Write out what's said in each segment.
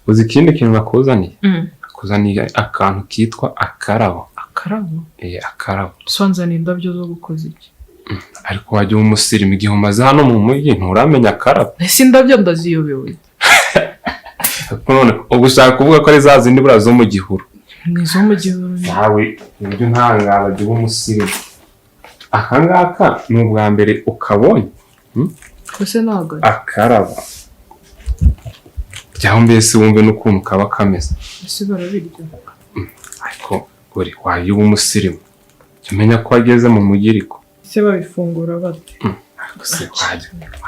Uzi ikindi kintu nakuzaniye? Nakuzaniye akantu kitwa akarabo. Akarabo? Akarabo. Sonzana indabyo zo gukoza iki? Ariko wajya uba umusirimu igihe umaze hano mu mujyi nturamenya akarabo. Ese indabyo ndaziyobewe? Ariko none ubwo ushaka kuvuga ko ari za zindi buriya zo mu gihuru? Ni izo mu gihuru. Nawe uburyo ntangara jya uba umusirimu. Aka ngaka ni ubwa mbere ukabonye. Ese ntabwo Akarabo. Jyaho mbese wumve n'ukuntu kaba kameze. Ese barabirya? Ariko uri wajya uba umusirimu. Jya umenya ko wageze mu mujyi ariko. Ese babifungura bate? Ariko se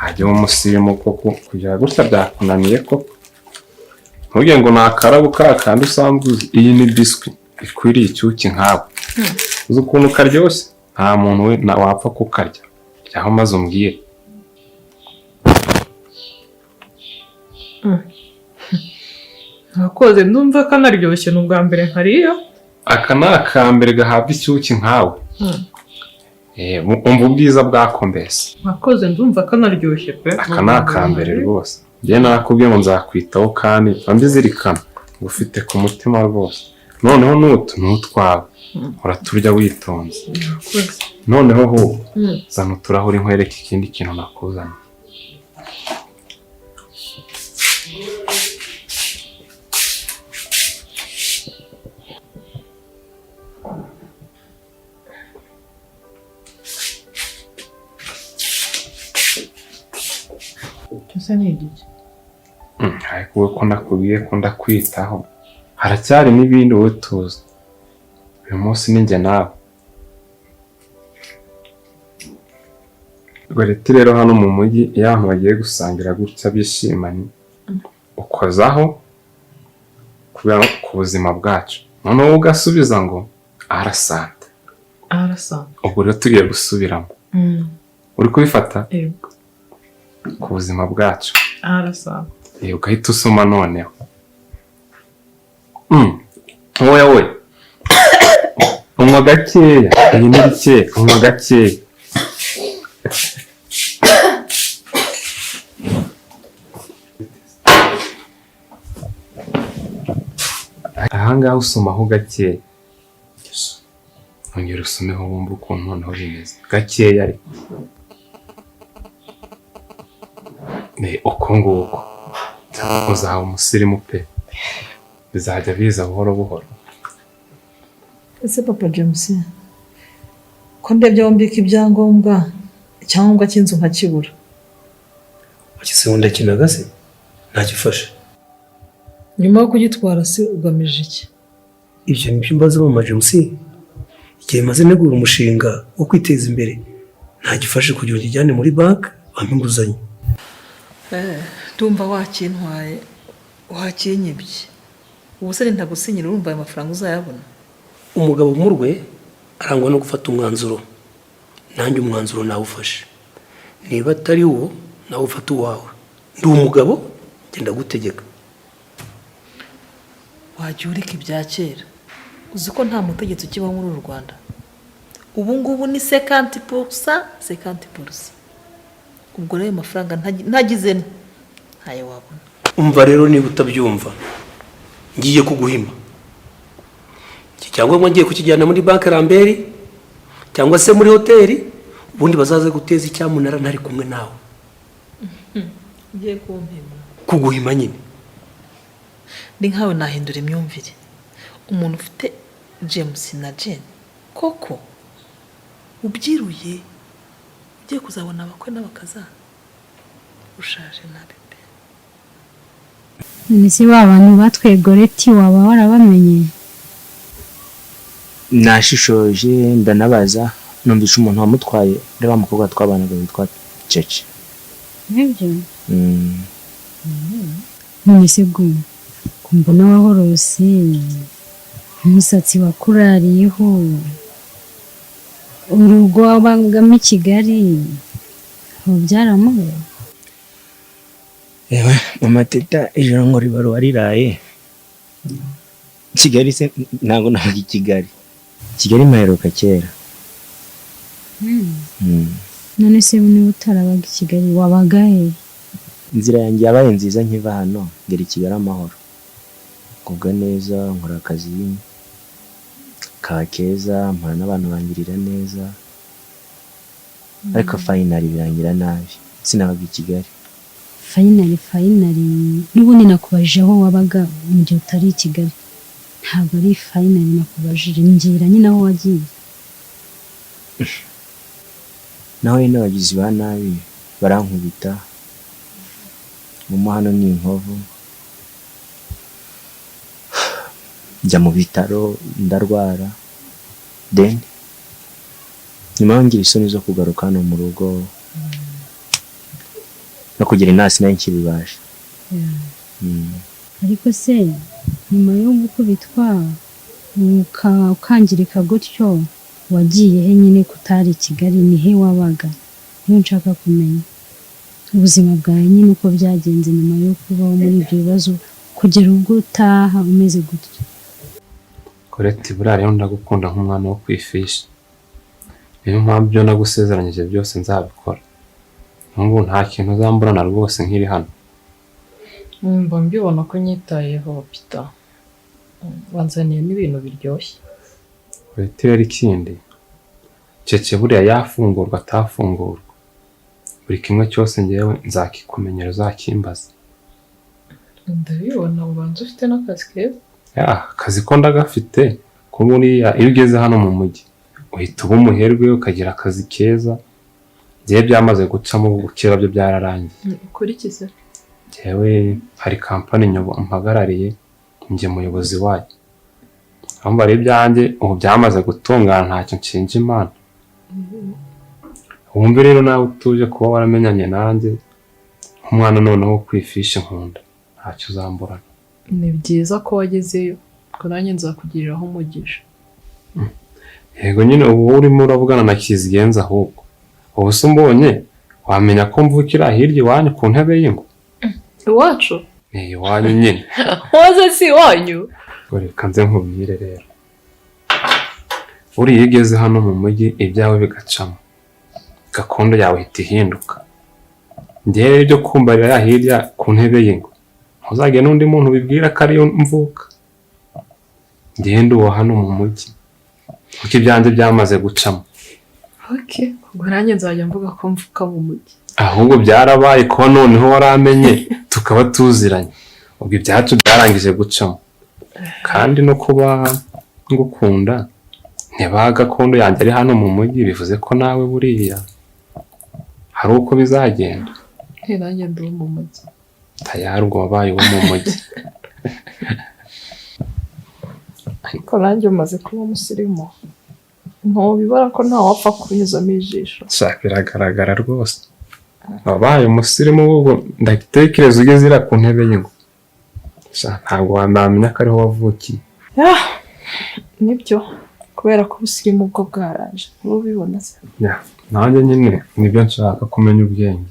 wajya uba umusirimu koko kugira gutya byakunaniye koko. Ntugire ngo ni akarabo ka kandi usanzwe uzi. Iyi ni biswi ikwiriye icyuki nkawe. Uzi ukuntu karyoshye? Nta muntu we wapfa kukarya. Jyaho maze umbwire. Mwakoze, ndumva kanaryoshye, ni ubwa mbere nkariyo. Aka ni akambere gahabwa icyuki nkawe. Umva ubwiza bwako mbese. Mwakoze, ndumva kanaryoshye pe. Aka ni akambere rwose. Njye nakubwiye ngo nzakwitaho kandi mba mbizirikana. Ngufite ku mutima rwose. Noneho n'utu ni utwawe. Uraturya witonze. Mwakoze. Noneho ahubwo zana uturahuri nkwereke ikindi kintu nakuzaniye. Ese ni igiki? Ariko wowe ko nakubwiye ko ndakwitaho, haracyari n'ibindi wowe tuzi. Uyu munsi ni njye nawe. Goreti rero hano mu mujyi iyo abantu bagiye gusangira gutya bishimanye, ukozaho kubera ku buzima bwacu. Noneho ugasubiza ngo arasante. Arasante. Ubwo rero tugiye gusubiramo. Uri kubifata? Yego. Ku buzima bwacu. Arasante. Ugahita usoma noneho. Wowe we. Unywa gakeya. Iyi ni bikeya. Unywa gakeya. Aha ngaha usomaho gakeya. Ongera usomeho wumve ukuntu noneho bimeze. Gakeya ariko. Uko nguko. Uzaba umusirimu pe. Bizajya biza buhoro buhoro. Ese Papa James, ko ndebye wombika ibyangombwa, icyangombwa cy'inzu nkakibura. Wakise ndakinaga se? Ntagifashe. Nyuma yo kugitwara se ugamije iki? Ibyo nibyo mbaza Mama James. Igihe maze ntegura umushinga wo kwiteza imbere, ntagifashe kugira ngo njyane muri banki bampe inguzanyo. Ndumva wakintwaye, wakinyibye. Ubu se ntagusinyira urumva ayo mafaranga uzayabona? Umugabo murwe arangwa no gufata umwanzuro. Nanjye umwanzuro nawufashe. Niba atari wo nawe ufata uwawe. Ndi umugabo ngenda gutegeka. Wajya ureka ibya kera. Uzi ko nta mutegetsi ukibaho muri uru Rwanda. Ubu ngubu ni 50%, 50%. Ubwo rero amafaranga ntagize ntayo wabona. Umva rero niba utabyumva ngiye kuguhima. Iki cyangwa ngiye kukijyana muri banki Ramberi cyangwa se muri hoteli, ubundi bazaze guteza icyamunara ntari kumwe nawe. Ngiye kumpima. Kuguhima nyine. Ndi nkawe nahindura imyumvire. Umuntu ufite James na Jane koko ubyiruye ugiye kuzabona abakwe n'abakazana ushaje nabi pe. None se ba bantu batwaye Goreti waba warabamenye? Nashishoje ndanabaza, numvisha umuntu wamutwaye ari wa mukobwa twabanaga witwa Cece. Nibyo? None se bwo kumva n'awahorose umusatsi wakurariyeho urugo wabagamo i Kigali ubyaramuwe? Ewe mama Teta, ijoro ngo riba riraye Kigali se ntabwo nabaga i Kigali. Kigali mpaheruka kera. None se niba utarabaga i Kigali wabaga he? Inzira yanjye yabaye nziza nkiva hano ngera i Kigali amahoro. Ngubwa neza, nkora akazi kaba keza, mpura n'abantu bangirira neza, ariko finally birangira nabi. Sinabaga i Kigali. Finally, finally, n'ubundi nakubajije aho wabaga mu gihe utari i Kigali. Ntabwo ari finally nakubajije, mbwira nyine aho wagiye. Nahuye n'abagizi ba nabi barankubita, mu hano ni inkovu, njya mu bitaro ndarwara, then nyuma ngira isoni zo kugaruka hano mu rugo no kugira inasi nari nkibibasha. Ariko se nyuma yo gukubitwa ukangirika gutyo, wagiye he nyine kutari i Kigali? Ni he wabaga? Niyo nshaka kumenya ubuzima bwawe nyine uko byagenze nyuma yo kubaho muri ibyo bibazo kugera ubwo utaha umeze gutyo. Colette, buriya rero ndagukunda nk'umwana wo ku ifishi, niyo mpamvu ibyo nagusezeranyije byose nzabikora. N'ubu nta kintu uzamburana rwose nkiri hano. Mba mbibona ko nyitayeho Peter, wanzaniye n'ibintu biryoshye. Colette rero ikindi, Cece buriya yafungurwa atafungurwa, buri kimwe cyose ngewe nzakikumenyera, uzakimbaza. Ndabibona ubanza ufite n'akazi keza. Akazi ko ndagafite, ko buriya iyo ugeze hano mu mujyi uhita uba umuherwe ukagira akazi keza. Njyewe byamaze gucamo, gukira byo byararangiye. Ukora iki se? Njyewe hari kampani mpagarariye, njye muyobozi wayo. Aho bari ibyanjye ubu byamaze gutungana, ntacyo nshinja Imana. Wumve rero nawe utuje kuba waramenyanye nanjye nk'umwana noneho ku ifishi nkunda, ntacyo uzamburana. Ni byiza ko wagezeyo, ko nanjye nzakugiriraho umugisha. Yego nyine ubu urimo uravugana na Kizigenza, ahubwo ubu se umbonye wamenya ko mvukira hirya iwanyu ku ntebe y'ingwe? Iwacu? Ni iwanyu nyine. Hoze si iwanyu? Reka nze nkubwire rero, buriya iyo ugeze hano mu mujyi ibyawe bigacamo, gakondo yawe ihita ihinduka. Njyewe ibyo kumbarira hirya ku ntebe y'ingwe, ntuzagire n'undi muntu ubibwira ko ariyo mvuka. Ngende uwo hano mu mujyi kuko ibyanjye byamaze gucamo. Okay, ubwo nanjye nzajya mvuga ko mvuka mu mujyi. Ahubwo byarabaye kuba noneho waramenye tukaba tuziranye, ubwo ibyacu byarangije gucamo. Kandi no kuba ngukunda ntiba gakondo yanjye ari hano mu mujyi, bivuze ko nawe buriya hari uko bizagenda. Nanjye ndi uwo mu mujyi. Tayari ubwo wabaye uwo mu mujyi. Ariko nanjye umaze kuba umusirimu, ntubibara ko ntawapfa kunyuzamo ijisho. Biragaragara rwose wabaye umusirimu, ubwo ndatekereza ugeze iriya ku ntebe y'ingwe, ntabwo wamenya ko ariho wavukiye. Nibyo, kubera ko ubusirimu bwo bwaraje, ntubibona se? Nanjye nyine nibyo nshaka, kumenya ubwenge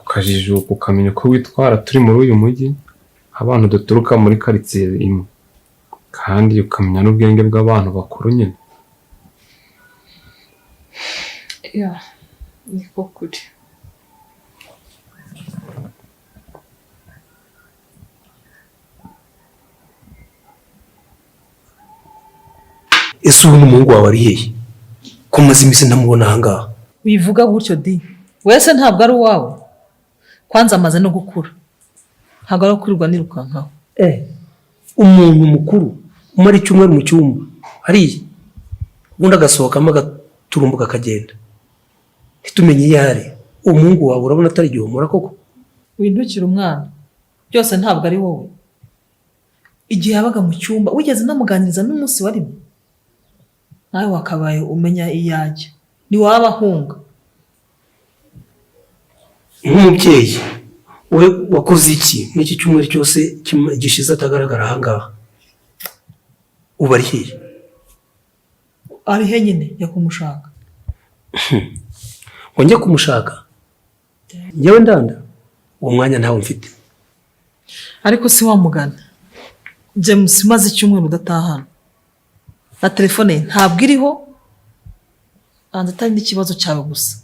ukajijuka, ukamenya uko witwara turi muri uyu mujyi, abantu duturuka muri karitsiye imwe, kandi ukamenya n'ubwenge bw'abantu bakuru nyine. Niko kuri. Ese ubu n'umuhungu wawe ari hehe? Ko maze iminsi ntamubona aha ngaha? Wivuga gutyo di, wese ntabwo ari uwawe. Kwanza amaze no gukura, ntabwo ari ukwirirwa nirukankaho. Umuntu mukuru umara icyumweru mu cyumba hariya, ubundi agasohokamo agaturumbuka akagenda, ntitumenye iyo ari. Umuhungu wawe urabona atari igihomora koko? Windukira umwana, byose ntabwo ari wowe. Igihe yabaga mu cyumba wigeze unamuganiriza n'umunsi warimo? Nawe wakabaye umenya iyajya, ntiwaba ahunga. Nk'umubyeyi we wakoze iki muri iki cyumweru cyose gishize atagaragara aha ngaha? Ubu ari hehe? Ari he nyine, jya kumushaka. Ngo njye kumushaka? Njyewe ndanda uwo mwanya ntawo mfite. Ariko si wamugana James, umaze icyumweru udatahana na telefone ye ntabwo iriho, banza atari n'ikibazo cyawe gusa.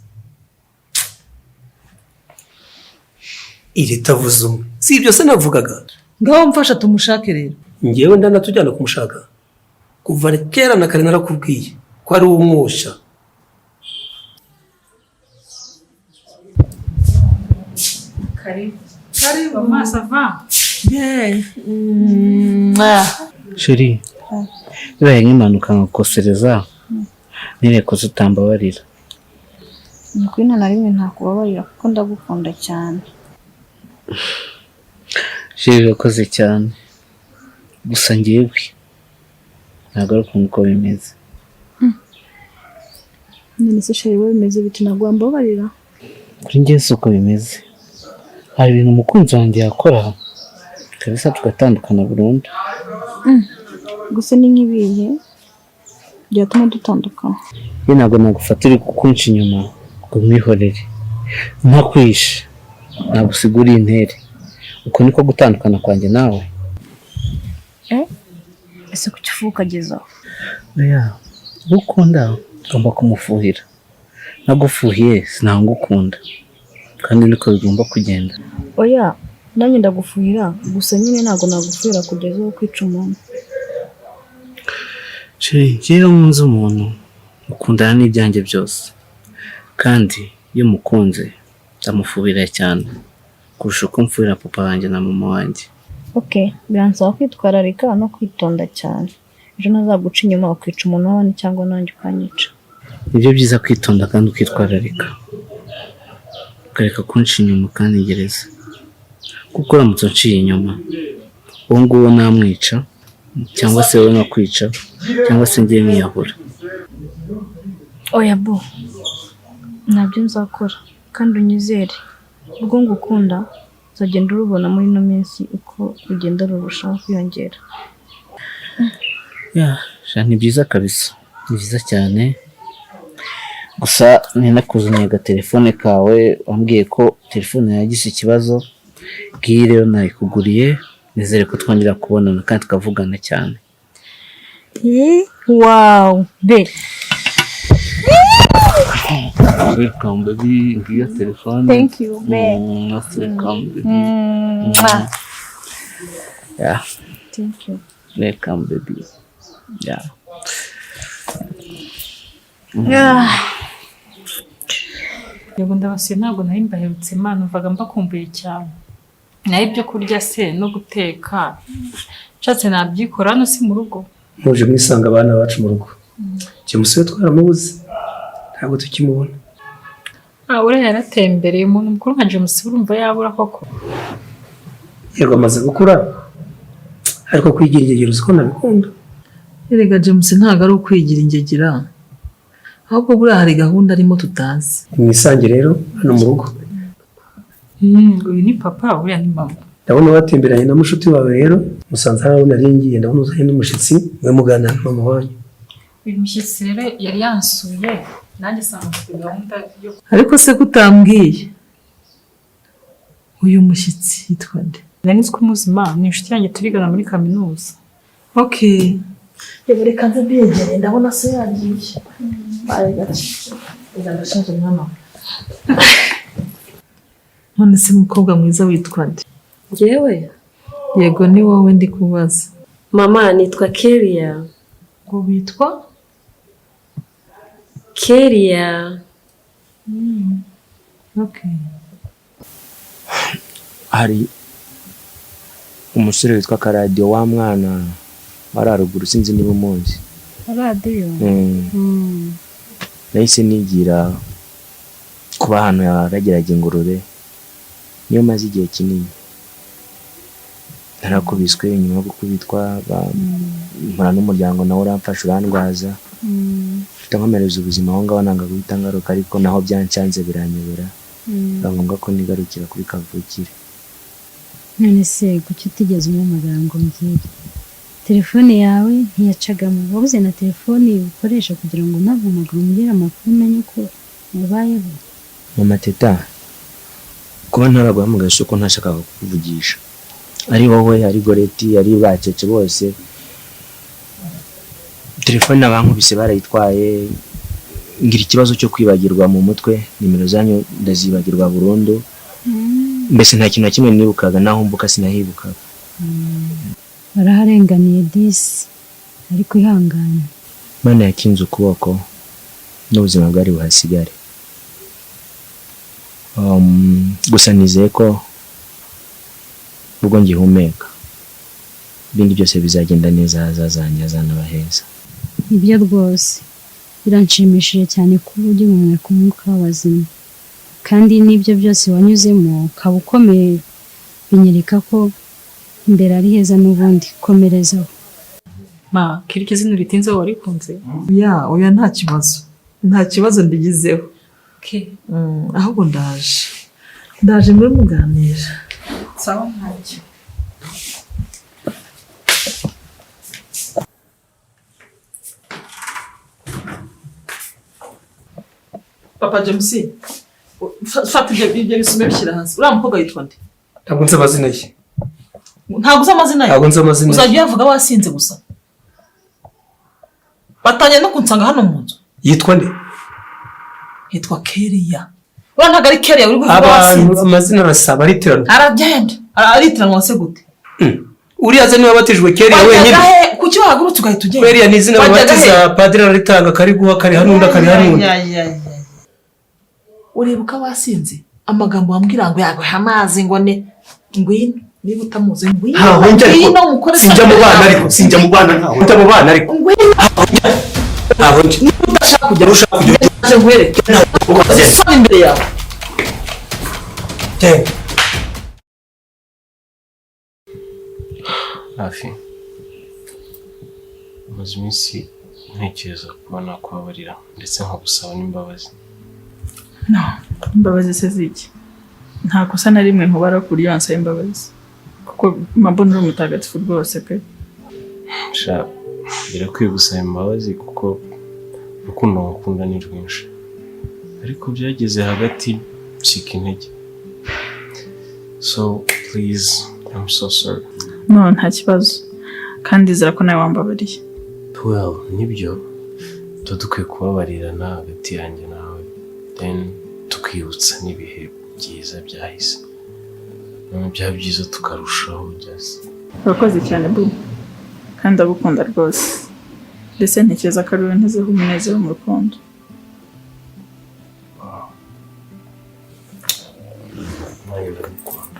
Iri tavuze umwe, si ibyo se navugaga? Ngaho mfasha tumushake rero. Ngewe ndanatujyana kumushaka kuva kera na kare, narakubwiye ko ari umwosha. Karibu. Karibu, mama, ça va? Bien. Chérie, bibaye nk'impanuka nkagukosereza, nireko utambabarira. Ni ukuri nta na rimwe ntakubabarira kuko ndagukunda cyane. Chérie, urakoze cyane. Gusa njyewe ntabwo ari ukuntu uko bimeze. None se chérie, wowe bimeze bite? Ntabwo wambabarira? Kuri njye si uko bimeze. Hari ibintu umukunzi wanjye yakora kabisa tugatandukana burundu. Gusa ni nk'ibihe byatuma dutandukana? Ye, ntabwo nagufata uri kukunca inyuma ngo nkwihorere ntakwishe, nagusiga uri intere. Uko niko gutandukana kwanjye nawe. Ese kuki ufuha ukageza aho? Oya, uwo ukunda ugomba kumufuhira. Nagufuhiye sinangukunda, kandi niko bigomba kugenda. Oya, nanjye ndagufuhira, gusa nyine ntabwo nagufuhira kugeza aho kwica umuntu. Chérie, njyewe nkunze umuntu mukundana n'ibyanjye byose, kandi iyo mukunze ndamufuhira cyane kurusha uko mfuhira papa wanjye na mama wanjye. Ok, biransaba kwitwararika no kwitonda cyane, ejo ntazaguca inyuma ukica umuntu w'abandi cyangwa nanjye ukanyica. Nibyo byiza, kwitonda kandi ukitwararika, ukareka kunca inyuma ukantegereza, kuko uramutse unciye inyuma uwo nguwo namwica, cyangwa se wowe nkakwica, cyangwa se ngiye nkiyahura. Oya bo, ntabyo nzakora, kandi unyizere, urwo ngukunda uzagenda urubona muri ino minsi uko rugenda rurushaho kwiyongera. Ya sha, ni byiza kabisa, ni byiza cyane. Gusa ninakuzaniye agatelefone kawe, wambwiye ko telefone yagize ikibazo. Ngiyi rero nayikuguriye. Nizere ko twongera kubonana kandi tukavugana cyane. Wow be! Welcome baby, ngiyo telefone. Thank you, babe. Most welcome baby. Mwah. Yeah. Thank you. Welcome baby, yeah. Ah. Yego, ndabasuye, ntabwo nari mbaherutse. Imana numvaga mbakumbuye cyane. Naho ibyo kurya se no guteka, nshatse nabyikora, hano si mu rugo. Muje mwisanga abana bacu mu rugo. James we twaramubuze, ntabwo tukimubona. Ah, uriya yaratembereye. Umuntu mukuru nka James urumva yabura koko? Yego, amaze gukura, ariko kwigira ingegera uzi ko nabikunda. Erega James ntabwo ari ukwigira ingegera, ahubwo buriya hari gahunda arimo tutazi. Mwisange rero hano mu rugo. Uyu ni papa, uriya ni mama. Ndabona watemberanye na mushuti wawe rero, musanze hano nari ngiye, ndabona uzanye n'umushyitsi, mwe mugana na mama wanyu. Uyu mushyitsi rero yari yansuye, nanjye sanga mfite gahunda yo Ariko se ko utambwiye, uyu mushyitsi yitwa nde? Nari nzi ko umuzima ni inshuti yanjye, turigana muri kaminuza. Ok, reka reka nze mbiyegere, ndabona se yagiye. Baye gake. Reka, ndashaje mwana we. None se mukobwa mwiza, witwa nde? Njyewe? Yego, ni wowe ndi kubaza. Mama, nitwa Keria. Ngo witwa? Keria. Ok. Hari umusore witwa Karadiyo, wa mwana wari haruguru, sinzi niba umuzi. Radiyo? Mm. Nahise nigira kuba ahantu yarageraga ingurube, niyo maze igihe kinini. Narakubiswe, nyuma yo gukubitwa mpura n'umuryango, nawe uramfasha, urandwaza, mfite nkomereza ubuzima aho ngaho, nanga guhita ngaruka, ariko naho byancanze biranyobera, biba ngombwa ko nigarukira kuri kavukire. None se kuki utigeze umpamagara ngo umbwire? Telefone yawe ntiyacagamo, wabuze na telefone ukoresha kugira ngo unampamagare umbwire amakuru, umenye uko ubayeho? Mama Teta, kuba ntaraguhamagaye si uko ntashakaga kukuvugisha. Ari wowe, ari Goreti, ari bacece bose, telefone abankubise barayitwaye, ngira ikibazo cyo kwibagirwa mu mutwe, nimero zanyu ndazibagirwa burundu. Mbese nta kintu na kimwe nibukaga, naho mbuka sinahibukaga. Waraharenganiye disi, ariko ihangane. Imana yakinze ukuboko n'ubuzima bwari buhasigare. Gusa nizeye ko ubwo ngihumeka ibindi byose bizagenda neza, ahazaza hanjye hazanaba heza. Nibyo rwose, biranshimishije cyane kuba ugihumeka umwuka w'abazima, kandi n'ibyo byose wanyuzemo ukaba ukomeye, binyereka ko imbere ari heza n'ubundi. Komerezaho. Ma, kirya izina uritinzeho warikunze? Ya, oya, nta kibazo, nta kibazo mbigizeho. Ahubwo ndaje, ndaje muri muganira. Sawa, ntacyo. Papa James, fata ibyo bisume bishyira hasi. Uriya mukobwa yitwa nde? Ntabwo nzi amazina ye. Ntabwo uzi amazina ye? Ntabwo nzi amazina ye. Uzajya uyavuga wasinze gusa. Batangiye no kunsanga hano mu nzu. Yitwa nde? Yitwa Keria. Uriya ntabwo ari Keria uri kuvuga Abantu wasinze. amazina arasaba aritiranwa. Aragenda aritiranwa se gute? Uriya ze niwe wabatijwe Keria Wajyaga wenyine? he? Kuki wahagurutse ugahita ugenda? Keria ni izina Wajyaga babatiza, he? padiri araritanga akariguha, kariha n'undi, akariha n'undi. Ya, ya, ya, ya. Uribuka wasinze amagambo wambwira ngo yaguha amazi, ngo ne ngwino, niba utamuzi ngwino. Ntaho njya ariko. Ngwino umukore. Sinjya mu bana ariko, sinjya mu bana, ntaho njya mu bana ariko. Ngwino. Ntaho njya. Niba udashaka kujya, ushaka kujya. Ndaje nkwereke isoni imbere yawe. Genda. Hafi maze iminsi ntekereza kuba nakubabarira, ndetse nkagusaba n'imbabazi. No, imbabazi se ziki? Nta kosa na rimwe nkubara ku buryo wansaba imbabazi, kuko mbona uri umutagatifu rwose pe. Sha, birakwiye gusaba imbabazi kuko urukundo ngukunda ni rwinshi, ariko byageze hagati ncika intege, so please, I'm so sorry. No, nta kibazo, kandi ndizera ko nawe wambabariye. Well, nibyo, tuba dukwiye kubabarirana hagati yanjye nawe, then tukibutsa n'ibihe byiza byahise, none byaba byiza tukarushaho just. Urakoze cyane bu, kandi ndagukunda rwose, ndetse ntekereza ko ari wowe ntezeho umunezero mu rukundo. Nanjye ndagukunda.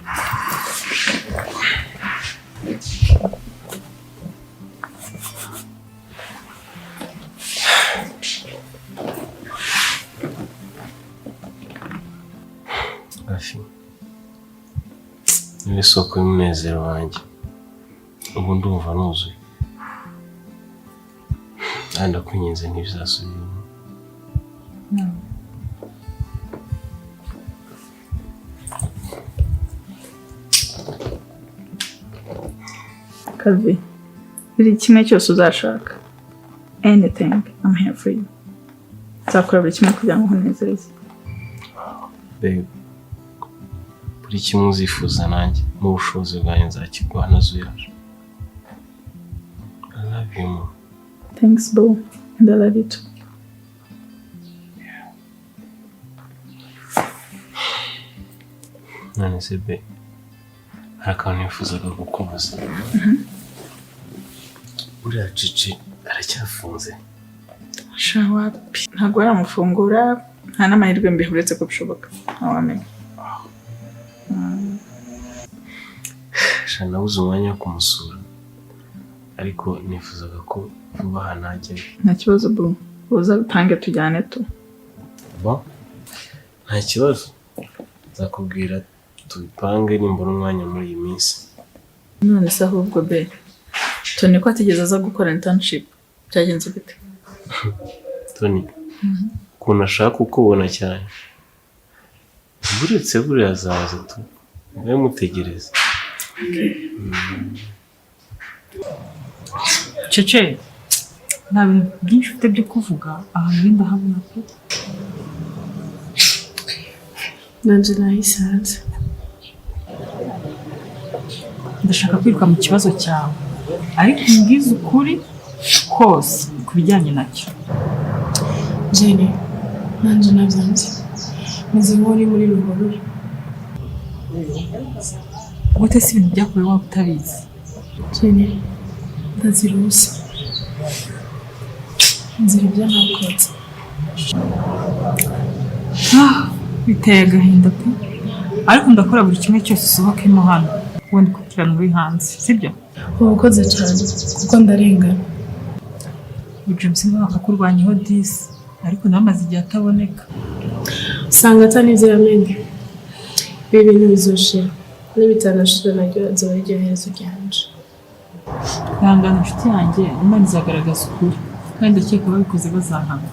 Afi niwe soko y'umunezero wanjye, ubu ndumva nuzuye, kandi ndakwinginze ntibizasubira inyuma. Kavi, buri kimwe cyose uzashaka, anything, I'm here for you. Nzakora buri kimwe kugira ngo nkunezeze. Babe, buri kimwe uzifuza nanjye mu bushobozi bwanjye nzakiguha ntazuyaje. I love you more. Thanks boo, and I love you too. None se be, hari akantu nifuzaga kukubaza. Buriya Cici aracyafunze? Sha, wapi, ntabwo baramufungura, nta n'amahirwe mbi, uretse ko bishoboka, ntawamenya. Sha, nabuze umwanya wo kumusura, ariko nifuzaga ko vuba aha najyayo. Nta kibazo boo, uza utange tujyane tu. Bon, nta kibazo, nzakubwira tubipange nimbona umwanya muri iyi minsi. None se ahubwo be, Tony ko atigeze aza gukora internship, byagenze bite? Tony ukuntu ashaka kukubona cyane, buretse buriya azaza tu, mube mutegereze. Cece, nta bintu byinshi ufite byo kuvuga, ahantu uri ndahabona pe. Nanjye nahisanze. Ndashaka kwiruka mu kibazo cyawe, ariko umbwize ukuri kose ku bijyanye nacyo. Jenny, nanjye nabyanze, meze nk'uri muri ruhurura. Gute se ibintu byakorewe waba utabizi? Jenny, ndazira ubusa, nzira ibyo nakoze. Ah, biteye agahinda pe, ariko ndakora buri kimwe cyose usohokemo hano, ubundi kurikirana uri hanze, sibyo? Uba ukoze cyane kuko ndarengana. Ubu James niwe wakakurwanyeho disi, ariko nawe amaze igihe ataboneka. Usanga atari ibyo yamenye. Ibi bintu bizoshira, nibitanashira naryo azoba ariryo herezo ryanje. Ihangane inshuti yanjye, Imana izagaragaza ukuri, kandi ndakeka ababikoze bazahana.